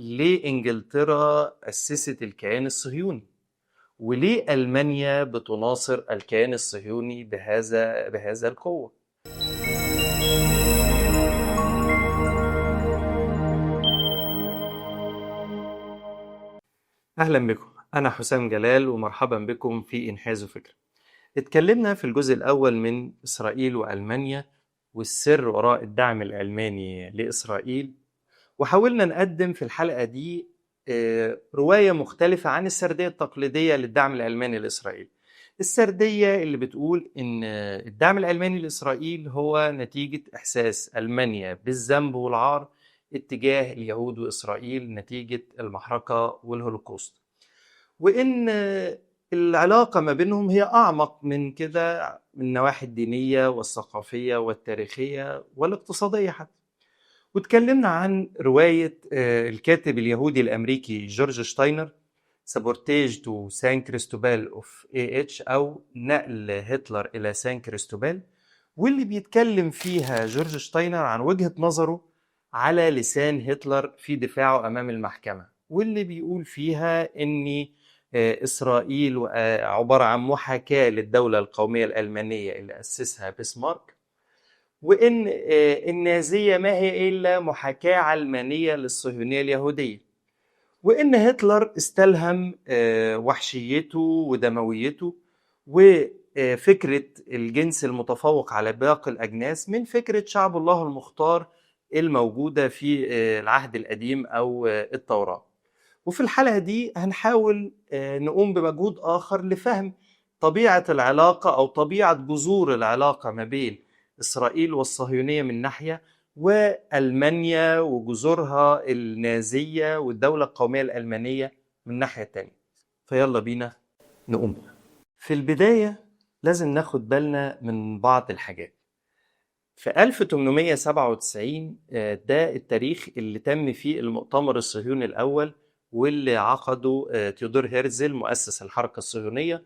ليه إنجلترا أسست الكيان الصهيوني؟ وليه ألمانيا بتناصر الكيان الصهيوني بهذا القوة؟ أهلا بكم، أنا حسام جلال ومرحبا بكم في إنحاز فكرة. اتكلمنا في الجزء الأول من إسرائيل وألمانيا والسر وراء الدعم الألماني لإسرائيل، وحاولنا نقدم في الحلقة دي رواية مختلفة عن السردية التقليدية للدعم الألماني لإسرائيل. السردية اللي بتقول إن الدعم الألماني لإسرائيل هو نتيجة إحساس ألمانيا بالذنب والعار اتجاه اليهود وإسرائيل نتيجة المحرقة والهولوكوست، وإن العلاقة ما بينهم هي أعمق من كده من النواحي الدينية والثقافية والتاريخية والاقتصادية حتى. واتكلمنا عن رواية الكاتب اليهودي الأمريكي جورج شتاينر Sabotage to San Cristobal of A.H. أو نقل هتلر إلى سان كريستوبال، واللي بيتكلم فيها جورج شتاينر عن وجهة نظره على لسان هتلر في دفاعه أمام المحكمة، واللي بيقول فيها إن إسرائيل عبارة عن محاكاة للدولة القومية الألمانية اللي أسسها بسمارك، وإن النازية ما هي إلا محاكاة علمانية للصهيونية اليهودية، وإن هتلر استلهم وحشيته ودمويته وفكرة الجنس المتفوق على باقي الأجناس من فكرة شعب الله المختار الموجودة في العهد القديم أو التوراة. وفي الحلقة دي هنحاول نقوم بمجهود آخر لفهم طبيعة العلاقة أو طبيعة جذور العلاقة ما بين إسرائيل والصهيونية من ناحية، وألمانيا وجذورها النازية والدولة القومية الألمانية من ناحية تانية. فيلا بينا نقوم. في البداية لازم ناخد بالنا من بعض الحاجات. في 1897 ده التاريخ اللي تم فيه المؤتمر الصهيوني الأول، واللي عقده تيودور هيرزل مؤسس الحركة الصهيونية،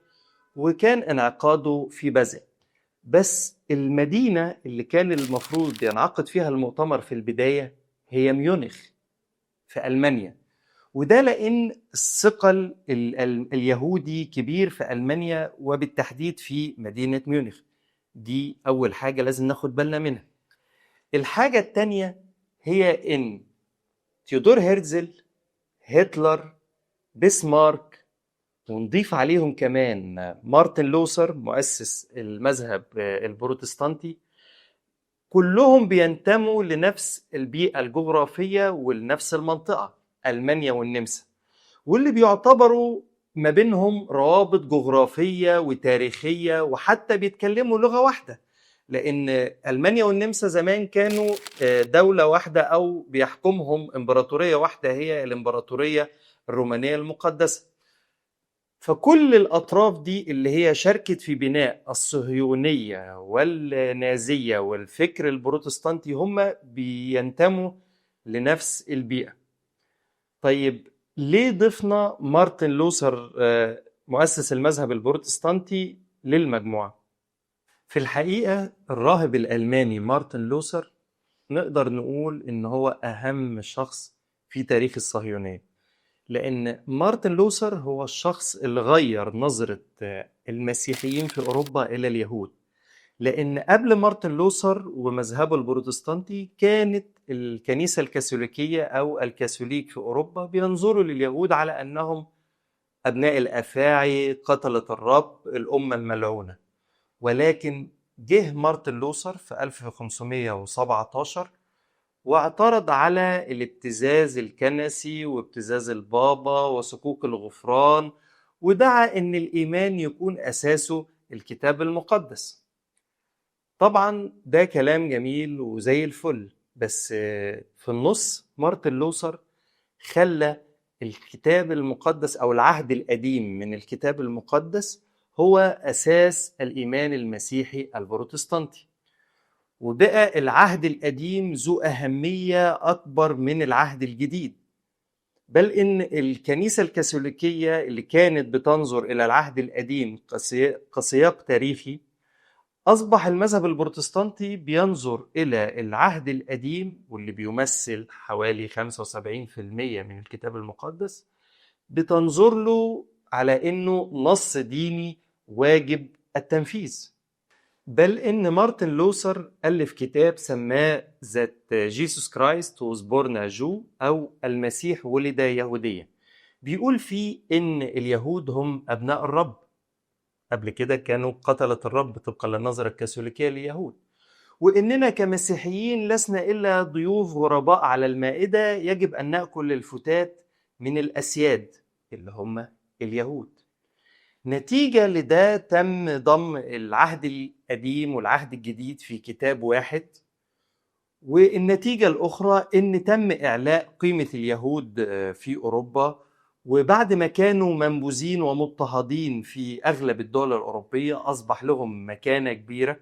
وكان انعقاده في بازل. بس المدينة اللي كان المفروض ينعقد فيها المؤتمر في البداية هي ميونخ في ألمانيا، وده لأن الثقل اليهودي كبير في ألمانيا وبالتحديد في مدينة ميونخ. دي أول حاجة لازم ناخد بالنا منها. الحاجة التانية هي إن تيودور هيرزل، هتلر، بسمارك، ونضيف عليهم كمان مارتن لوثر مؤسس المذهب البروتستانتي، كلهم بينتموا لنفس البيئة الجغرافية ولنفس المنطقة، ألمانيا والنمسا، واللي بيعتبروا ما بينهم روابط جغرافية وتاريخية، وحتى بيتكلموا لغة واحدة، لأن ألمانيا والنمسا زمان كانوا دولة واحدة أو بيحكمهم إمبراطورية واحدة هي الإمبراطورية الرومانية المقدسة. فكل الأطراف دي اللي هي شاركت في بناء الصهيونية والنازية والفكر البروتستانتي هم بينتموا لنفس البيئة. طيب ليه ضفنا مارتن لوثر مؤسس المذهب البروتستانتي للمجموعة؟ في الحقيقة الراهب الألماني مارتن لوثر نقدر نقول إن هو أهم شخص في تاريخ الصهيونية، لأن مارتن لوثر هو الشخص اللي غير نظرة المسيحيين في أوروبا إلى اليهود. لأن قبل مارتن لوثر ومذهبه البروتستانتي كانت الكنيسة الكاثوليكية أو الكاثوليك في أوروبا بينظروا لليهود على أنهم أبناء الأفاعي، قتلة الرب، الأمة الملعونة. ولكن جه مارتن لوثر في 1517 واعترض على الابتزاز الكنسي وابتزاز البابا وصكوك الغفران، ودعا إن الإيمان يكون أساسه الكتاب المقدس. طبعا ده كلام جميل وزي الفل، بس في النص مارتن لوثر خلى الكتاب المقدس أو العهد القديم من الكتاب المقدس هو أساس الإيمان المسيحي البروتستانتي، وبقى العهد القديم ذو أهمية أكبر من العهد الجديد. بل إن الكنيسة الكاثوليكية اللي كانت بتنظر إلى العهد القديم كسياق تاريخي أصبح المذهب البروتستانتي بينظر إلى العهد القديم واللي بيمثل حوالي 75% من الكتاب المقدس، بتنظر له على إنه نص ديني واجب التنفيذ. بل إن مارتن لوثر ألف كتاب سماه That Jesus Christ was born a Jew، أو المسيح ولد يهوديا، بيقول فيه إن اليهود هم أبناء الرب. قبل كده كانوا قتلة الرب طبقا للنظرة الكاثوليكية لليهود، وإننا كمسيحيين لسنا إلا ضيوف غرباء على المائدة، يجب أن نأكل الفتات من الأسياد اللي هم اليهود. نتيجة لده تم ضم العهد القديم والعهد الجديد في كتاب واحد، والنتيجة الأخرى إن تم إعلاء قيمة اليهود في أوروبا، وبعد ما كانوا منبوذين ومضطهدين في أغلب الدول الأوروبية أصبح لهم مكانة كبيرة.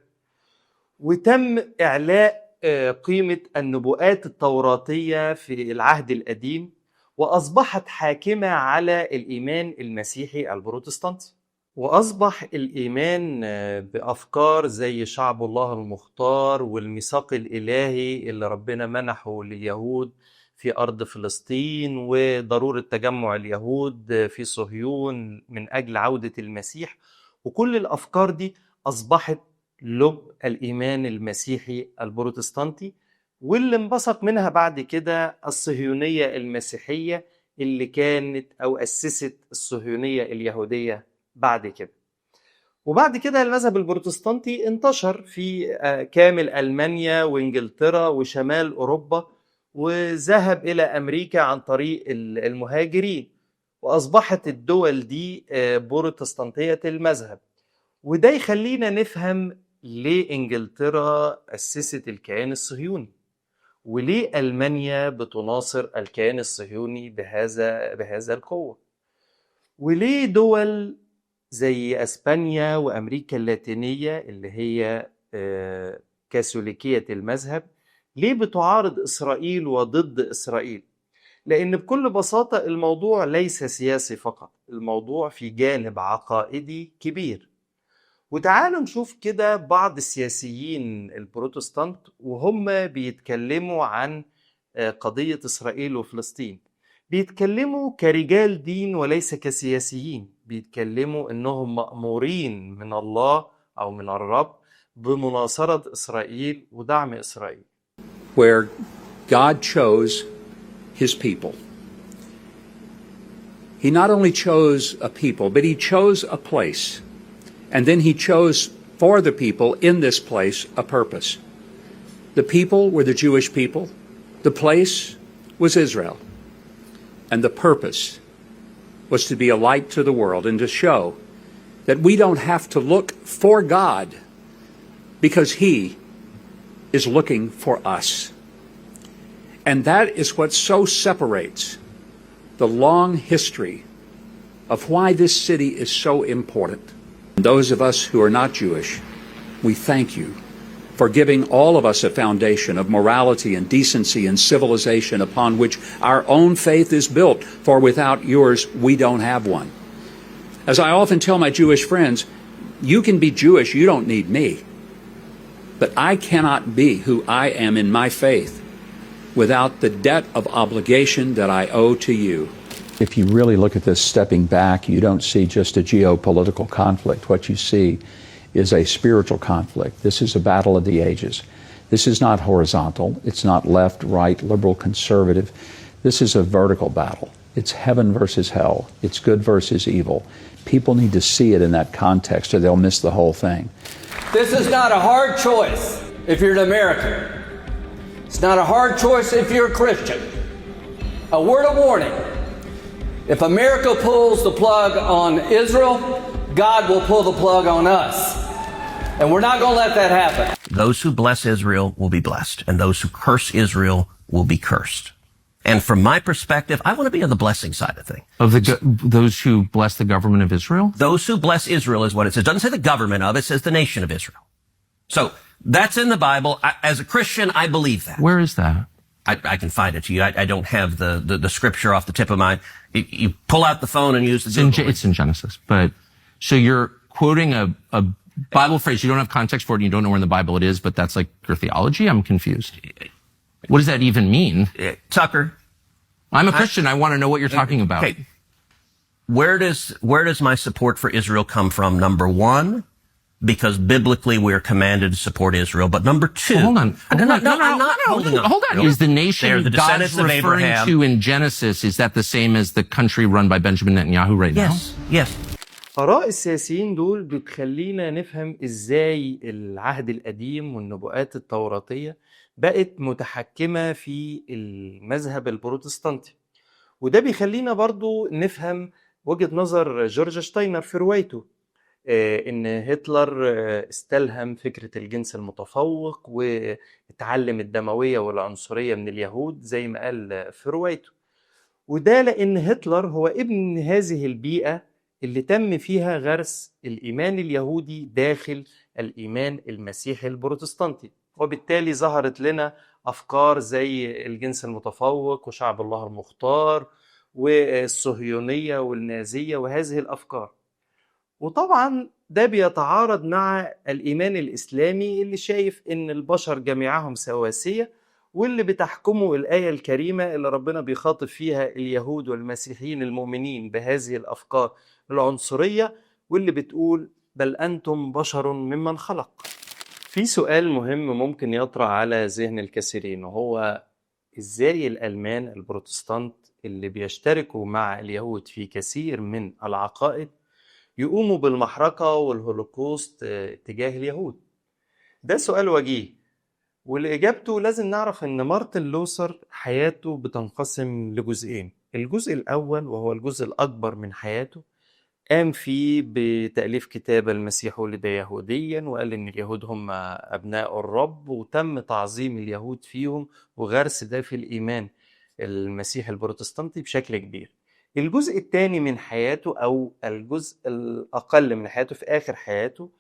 وتم إعلاء قيمة النبوءات التوراتية في العهد القديم، وأصبحت حاكمة على الإيمان المسيحي البروتستانتي. وأصبح الإيمان بأفكار زي شعب الله المختار والميثاق الإلهي اللي ربنا منحه لليهود في أرض فلسطين، وضرورة تجمع اليهود في صهيون من أجل عودة المسيح، وكل الأفكار دي أصبحت لب الإيمان المسيحي البروتستانتي، واللي انبثق منها بعد كده الصهيونية المسيحية اللي كانت أو أسست الصهيونية اليهودية بعد كده. وبعد كده المذهب البروتستانتي انتشر في كامل ألمانيا وإنجلترا وشمال أوروبا، وذهب إلى أمريكا عن طريق المهاجرين، وأصبحت الدول دي بروتستانتية المذهب. وده يخلينا نفهم ليه إنجلترا أسست الكيان الصهيوني، وليه ألمانيا بتناصر الكيان الصهيوني بهذا القوة، وليه دول زي أسبانيا وأمريكا اللاتينية اللي هي كاثوليكية المذهب ليه بتعارض إسرائيل وضد إسرائيل. لأن بكل بساطة الموضوع ليس سياسي فقط، الموضوع في جانب عقائدي كبير. وتعالوا نشوف كده بعض السياسيين البروتستانت وهم بيتكلموا عن قضية إسرائيل وفلسطين. بيتكلموا كرجال دين وليس كسياسيين، بيتكلموا إنهم مأمورين من الله أو من الرب بمناصرة إسرائيل ودعم إسرائيل. Where God chose his people. He not only chose a people, but he chose a place. And then he chose for the people in this place a purpose. The people were the Jewish people. The place was Israel. And the purpose was to be a light to the world and to show that we don't have to look for God because he is looking for us. And that is what so separates the long history of why this city is so important. Those of us who are not Jewish, we thank you for giving all of us a foundation of morality and decency and civilization upon which our own faith is built, for without yours, we don't have one. As I often tell my Jewish friends, you can be Jewish, you don't need me. But I cannot be who I am in my faith without the debt of obligation that I owe to you. If you really look at this stepping back, you don't see just a geopolitical conflict. What you see is a spiritual conflict. This is a battle of the ages. This is not horizontal. It's not left, right, liberal, conservative. This is a vertical battle. It's heaven versus hell. It's good versus evil. People need to see it in that context or they'll miss the whole thing. This is not a hard choice if you're an American. It's not a hard choice if you're a Christian. A word of warning. If America pulls the plug on Israel, God will pull the plug on us. And we're not going to let that happen. Those who bless Israel will be blessed, and those who curse Israel will be cursed. And from my perspective, I want to be on the blessing side of things. Of those who bless the government of Israel? Those who bless Israel is what it says. It doesn't say the government of, it says the nation of Israel. So that's in the Bible. As a Christian, I believe that. Where is that? I can find it to you. I don't have the scripture off the tip of my... You pull out the phone and use the Google. It's in Genesis. But so you're quoting a Bible phrase, you don't have context for it and you don't know where in the Bible it is, but that's like your theology? I'm confused. What does that even mean? Tucker. I'm a Christian. I want to know what you're talking about. Okay. Where does my support for Israel come from? Number one, because biblically we are commanded to support Israel. But number two, Hold on. No, I'm not holding on. Hold on. Is the nation They're the God's descendants of referring Abraham. to in Genesis, is that the same as the country run by Benjamin Netanyahu right now? Yes. Yes. آراء السياسيين دول بتخلينا نفهم إزاي العهد القديم والنبوءات التوراتية بقت متحكمة في المذهب البروتستانتي، وده بيخلينا برضو نفهم وجهة نظر جورج شتاينر في روايته، إن هتلر استلهم فكرة الجنس المتفوق واتعلم الدموية والعنصرية من اليهود زي ما قال في روايته، وده لأن هتلر هو ابن هذه البيئة اللي تم فيها غرس الإيمان اليهودي داخل الإيمان المسيحي البروتستانتي، وبالتالي ظهرت لنا أفكار زي الجنس المتفوق وشعب الله المختار والصهيونية والنازية وهذه الأفكار. وطبعا ده بيتعارض مع الإيمان الإسلامي اللي شايف إن البشر جميعهم سواسية، واللي بتحكمه الآية الكريمة اللي ربنا بيخاطب فيها اليهود والمسيحيين المؤمنين بهذه الأفكار العنصرية، واللي بتقول بل أنتم بشر ممن خلق. في سؤال مهم ممكن يطرأ على ذهن الكثيرين، وهو إزاي الألمان البروتستانت اللي بيشتركوا مع اليهود في كثير من العقائد يقوموا بالمحرقة والهولوكوست تجاه اليهود؟ ده سؤال وجيه، ولإجابته لازم نعرف إن مارتن لوثر حياته بتنقسم لجزئين. الجزء الأول وهو الجزء الأكبر من حياته قام فيه بتأليف كتاب المسيح ولد يهوديا، وقال إن اليهود هم أبناء الرب، وتم تعظيم اليهود فيهم وغرس ده في الإيمان المسيح البروتستانتي بشكل كبير. الجزء الثاني من حياته أو الجزء الأقل من حياته في آخر حياته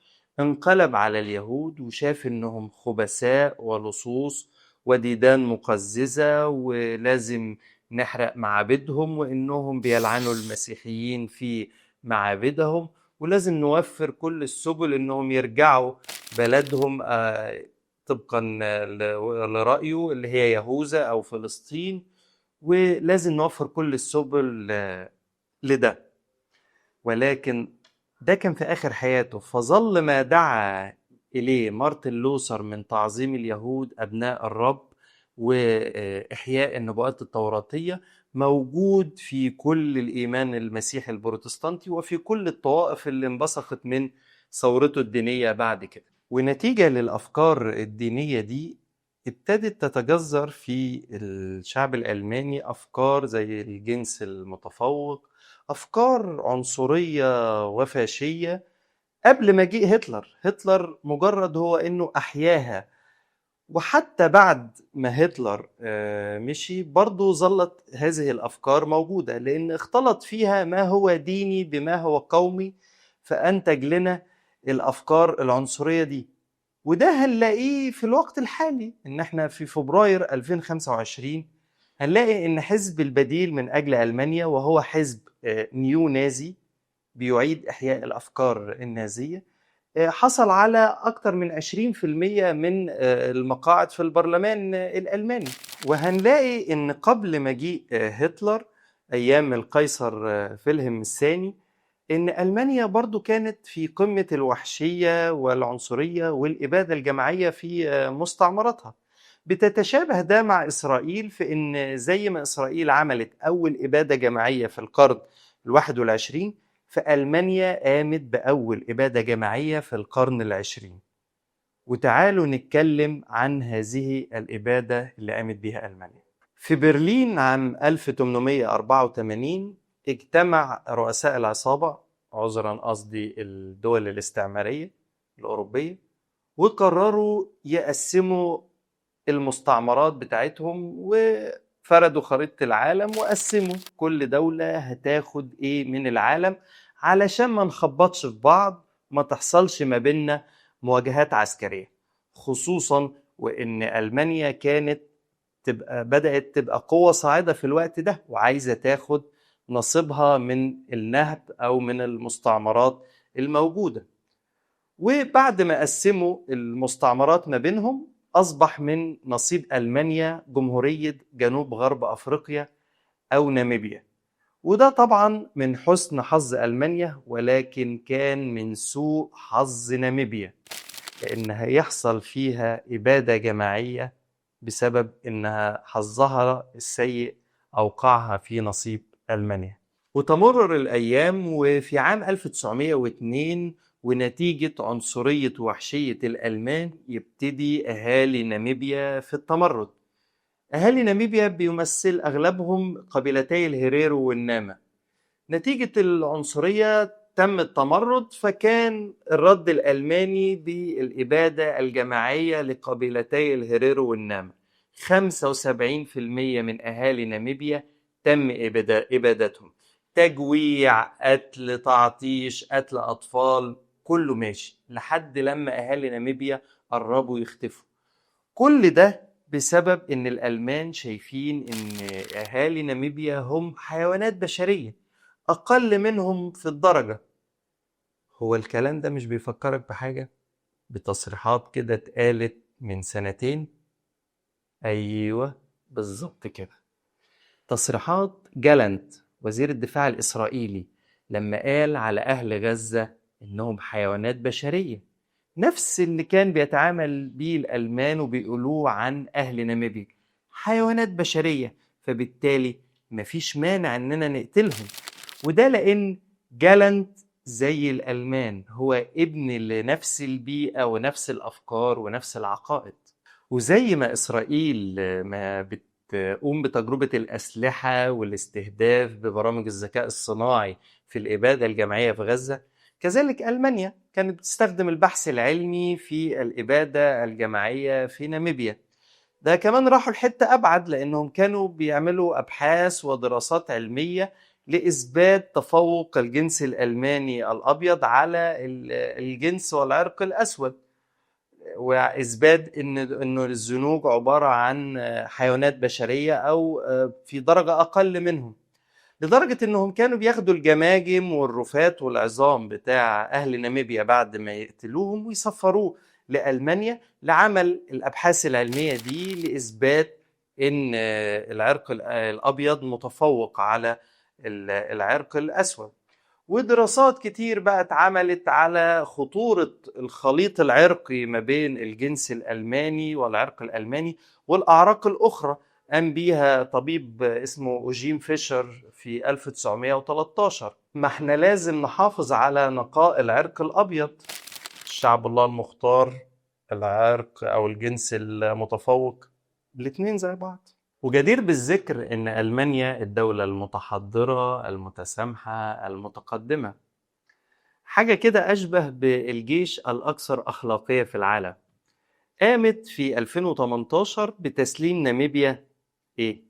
انقلب على اليهود وشاف إنهم خبثاء ولصوص وديدان مقززة ولازم نحرق معابدهم، وإنهم بيلعنوا المسيحيين في معابدهم، ولازم نوفر كل السبل إنهم يرجعوا بلدهم طبقا لرأيه اللي هي يهوذا أو فلسطين، ولازم نوفر كل السبل لده. ولكن ده كان في آخر حياته، فظل ما دعا إليه مارتن لوثر من تعظيم اليهود أبناء الرب وإحياء النبوءات التوراتية موجود في كل الإيمان المسيحي البروتستانتي وفي كل الطوائف اللي انبثقت من ثورته الدينية بعد كده. ونتيجة للأفكار الدينية دي ابتدت تتجذر في الشعب الألماني أفكار زي الجنس المتفوق، أفكار عنصرية وفاشية قبل مجيء هتلر. هتلر مجرد هو إنه أحياها، وحتى بعد ما هتلر مشي برضو ظلت هذه الأفكار موجودة، لأن اختلط فيها ما هو ديني بما هو قومي، فأنتج لنا الأفكار العنصرية دي. وده هنلاقيه في الوقت الحالي، إن احنا في فبراير 2025 هنلاقي إن حزب البديل من أجل ألمانيا، وهو حزب نيو نازي بيعيد إحياء الأفكار النازية، حصل على أكثر من 20% من المقاعد في البرلمان الألماني. وهنلاقي إن قبل مجيء هتلر أيام القيصر فيلهم الثاني، إن ألمانيا برضو كانت في قمة الوحشية والعنصرية والإبادة الجماعية في مستعمراتها. بتتشابه ده مع إسرائيل في إن زي ما إسرائيل عملت أول إبادة جماعية في القرن 21، فألمانيا قامت بأول إبادة جماعية في القرن 20. وتعالوا نتكلم عن هذه الإبادة اللي قامت بها ألمانيا. في برلين عام 1884 اجتمع رؤساء العصابة، عذرا قصدي الدول الاستعمارية الأوروبية، وقرروا يقسموا المستعمرات بتاعتهم، وفردوا خريطة العالم وقسموا كل دولة هتاخد ايه من العالم علشان ما نخبطش في بعض، ما تحصلش ما بيننا مواجهات عسكرية، خصوصا وإن ألمانيا كانت بدأت تبقى قوة صاعدة في الوقت ده وعايزة تاخد نصيبها من النهب أو من المستعمرات الموجودة. وبعد ما قسموا المستعمرات ما بينهم أصبح من نصيب ألمانيا جمهورية جنوب غرب أفريقيا أو ناميبيا. وده طبعا من حسن حظ ألمانيا، ولكن كان من سوء حظ ناميبيا، لأن هيحصل فيها إبادة جماعية بسبب إنها حظها السيء أوقعها في نصيب ألمانيا. وتمرر الأيام، وفي عام 1902 ونتيجة عنصرية وحشية الألمان يبتدي أهالي ناميبيا في التمرد. أهالي ناميبيا بيمثل أغلبهم قبيلتي الهيريرو والناما. نتيجة العنصرية تم التمرد، فكان الرد الألماني بالإبادة الجماعية لقبيلتي الهيريرو والناما. 75% من أهالي ناميبيا تم إبادتهم. تجويع، قتل، تعطيش، قتل أطفال، كله ماشي لحد لما أهالي ناميبيا قربوا يختفوا. كل ده بسبب إن الألمان شايفين إن أهالي ناميبيا هم حيوانات بشرية أقل منهم في الدرجة. هو الكلام ده مش بيفكرك بحاجة؟ بتصريحات كده اتقالت من سنتين؟ أيوة بالظبط كده، تصريحات جالنت وزير الدفاع الإسرائيلي لما قال على أهل غزة إنهم حيوانات بشرية، نفس اللي كان بيتعامل بيه الألمان وبيقولوه عن أهل ناميبيا، حيوانات بشرية، فبالتالي مفيش مانع إننا نقتلهم. وده لأن جالنت زي الألمان هو ابن لنفس البيئة ونفس الأفكار ونفس العقائد. وزي ما إسرائيل ما بتقوم بتجربة الأسلحة والاستهداف ببرامج الذكاء الصناعي في الإبادة الجماعية في غزة، كذلك ألمانيا كانت بتستخدم البحث العلمي في الإبادة الجماعية في ناميبيا. ده كمان راحوا لحتة أبعد، لأنهم كانوا بيعملوا أبحاث ودراسات علمية لإثبات تفوق الجنس الألماني الأبيض على الجنس والعرق الأسود، وإثبات إنه الزنوج عبارة عن حيوانات بشرية أو في درجة أقل منهم، لدرجة إنهم كانوا بياخدوا الجماجم والرفات والعظام بتاع أهل ناميبيا بعد ما يقتلوهم ويسفروه لألمانيا لعمل الأبحاث العلمية دي لإثبات إن العرق الأبيض متفوق على العرق الأسود. ودراسات كتير بقى اتعملت على خطورة الخليط العرقي ما بين الجنس الألماني والعرق الألماني والأعراق الأخرى، قام بيها طبيب اسمه أوجين فيشر في 1913. ما احنا لازم نحافظ على نقاء العرق الأبيض، الشعب الله المختار، العرق أو الجنس المتفوق، الاتنين زي بعض. وجدير بالذكر إن ألمانيا الدولة المتحضرة المتسامحة المتقدمة، حاجة كده أشبه بالجيش الأكثر أخلاقية في العالم، قامت في 2018 بتسليم ناميبيا إيه؟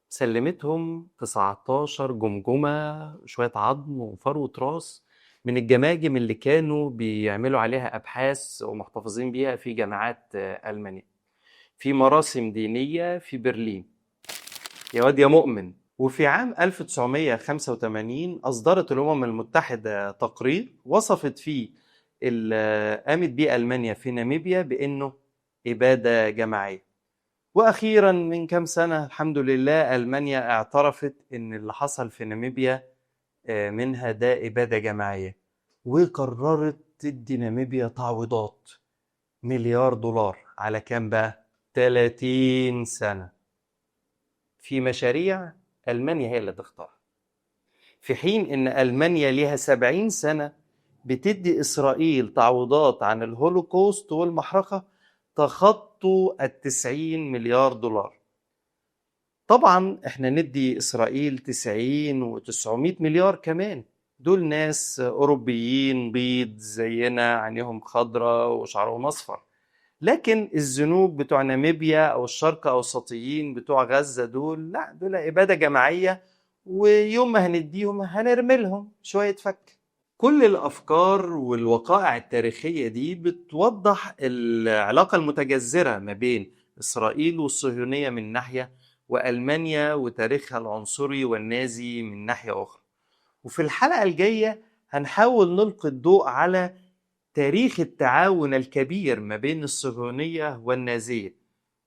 سلمتهم 19 جمجمة، شوية عظم وفروة راس من الجماجم اللي كانوا بيعملوا عليها أبحاث ومحتفظين بيها في جامعات ألمانيا في مراسم دينية في برلين. يا واد يا مؤمن. وفي عام 1985 أصدرت الأمم المتحدة تقرير وصفت فيه اللي قامت بيه ألمانيا في ناميبيا بأنه إبادة جماعية. وأخيرا من كام سنة الحمد لله ألمانيا اعترفت إن اللي حصل في ناميبيا منها ده إبادة جماعية، وقررت تدي ناميبيا تعويضات $1 مليار على كام بقى؟ 30 سنة في مشاريع ألمانيا هي اللي تختارها، في حين إن ألمانيا ليها 70 سنة بتدي إسرائيل تعويضات عن الهولوكوست والمحرقة تخطوا 90 مليار دولار. طبعا احنا ندي إسرائيل 90 و900 مليار كمان، دول ناس أوروبيين بيض زينا، عينيهم خضراء وشعرهم أصفر. لكن الزنوج بتوع ناميبيا أو الشرق أوسطيين بتوع غزة دول لا، دول إبادة جماعية، ويوم ما هنديهم هنرملهم شوية فك. كل الأفكار والوقائع التاريخية دي بتوضح العلاقة المتجذرة ما بين إسرائيل والصهيونية من ناحية، وألمانيا وتاريخها العنصري والنازي من ناحية أخرى. وفي الحلقة الجاية هنحاول نلقي الضوء على تاريخ التعاون الكبير ما بين الصهيونية والنازية،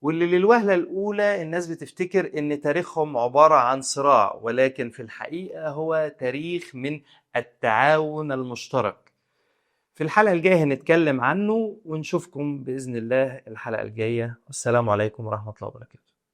واللي للوهلة الأولى الناس بتفتكر إن تاريخهم عبارة عن صراع، ولكن في الحقيقة هو تاريخ من التعاون المشترك. في الحلقة الجاية هنتكلم عنه، ونشوفكم بإذن الله الحلقة الجاية. والسلام عليكم ورحمة الله وبركاته.